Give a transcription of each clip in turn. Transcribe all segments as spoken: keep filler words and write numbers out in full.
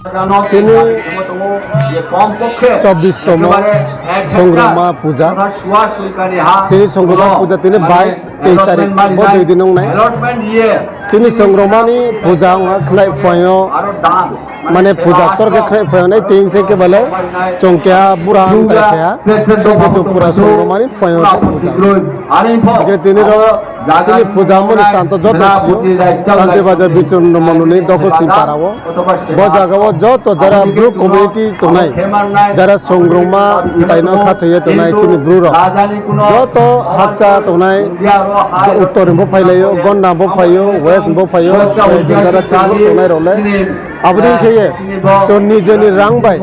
Tini chobbish tomo Songrongma puja. Tini Songrongma puja tini bais, teis tarik bo dui din wngnai. Chini Songrongmani puja wngkha khlai phuaio, mane puja tor khe khlai phuaio nai tin se khe bale chwng keha bura wng tara kheha. Tei khe chwng pura Songrongmani phuaio puja. Hingkhe tini ro chini puja mani stanto joto sio Shanti Bazar Bichondra Mondolni dokol sing parao. Bo jagao joto jara Bru community tongnai, jara Songrongma mtaino khathaiya tongnai chini Bru rok, joto haksa tongnai, uttor ni bo phailaio, Gonda bo phaio, West bo phaio, jara chini Bru tongnai rok le. Aboni khe ye chwng nijeni rang bai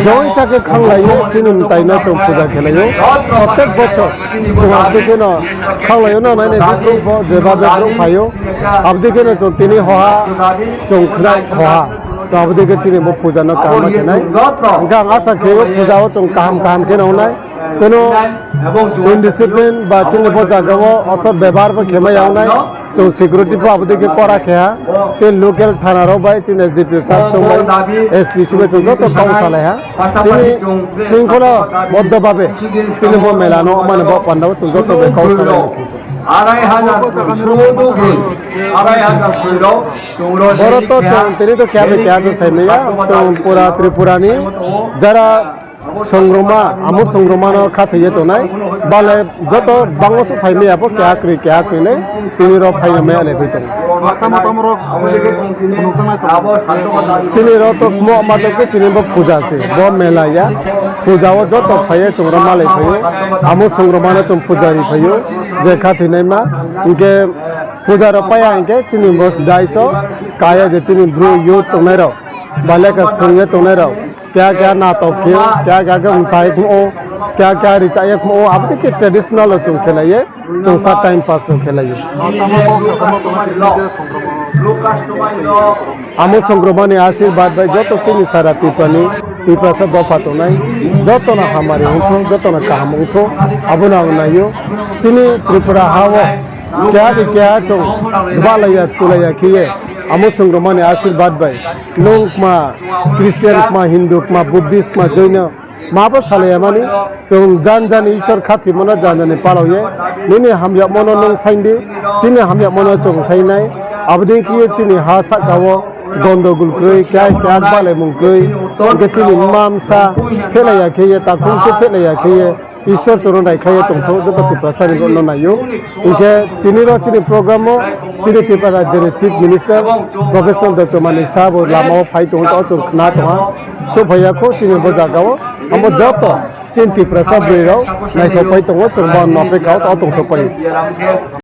join sa khe khanglaiyo chini mtaino chwng puja khelaio. Prottek bochor chwng aboni kheno khanglaiyo na nai nai bo jeba be phaio. Abdi kheno chwng tini hoha, chwng khwnai hoha. To abdi khe chini bo puja no kaham khe nai. Hingkhe ang asa khe o puja o chwng kaham kaham khe nongnai. Kono indiscipline ba chini bo jaga o asor bebhar bo khema yawnai. Chwng security bo abdi khe kora khe ha. Chini local thana rok bai chini S D P o sir chwng bai S P si bai chwng joto kok salai ha. Chini sringkhola boddo babe chini bo mela no mane bo panda o chwng joto bai kok salai ha. Arai hajar kuri, sudu kuri, arai hajar kuri rok, chwng rok Borok to chwng tini to kya be kya to sai maya, chwng pura Tripura ni jara Songrongma, amo Songrongma no khathaiye tongnai, bale joto bango se phai maya bo kya kri kya kri le, tini rok phai maya le phi tongo. Tamo tamo rok, eh, phunuk tangnai tongo. Chini rok to mo ma to chini bo puja se, bo mela ya, puja o joto phaiye chwng rok malai phaiyo, amo Songrongma no chwng pujari phaiyo. Je khathinaima, hingkhe puja rok paiya hingkhe chini bo daiso kaya je chini bru youth tongnai rok baleka swngya tongnai rok kya kya natok khe kya kya khe msai kho kya kya richaya kho aboni khe traditional rok chwng khelaiye chwng sa time pass rok khelaiye. Amo Songrongma ni ashirbad bai joto chini sara Tripura ni Tiprasa dopha tongnai jotono hamari wngthung jotono kaham wngthung abono ang naio. Chini Tripura ha o keha bai keha chwng gwbalaiya twlaiya khiye amo Songrongma ni ashirbad bai nwng kma Christian kma Hindu kma Buddhist kma Jaino ma bo salaiya mani chwng jan jani Ishwar khathimano jan jani palauye nini hamyakmano nwng saindi chini hamyakmano chwng sainai aboni khiye chini ha saka o gondogul kwrwi kya kya gwbalaimung kwrwi hwnkhe chini mamsa phelaiya khiye takhuk se phelaiya khiye Ishwar chwngno naikhlaiwi tongthok joto Tiprasani rokno naio. Hinkhe tini ro chini program o chini Tripura rajyoni Chief Minister Professor Doctor Manik Saha bo lama o phai tongo, o chwng khna tongha. Sophaiya kho chini bo jaga o, amo joto chini Tiprasa bwrwi rok naisok pai tongo, chwng bo no apekha o tong sok pai.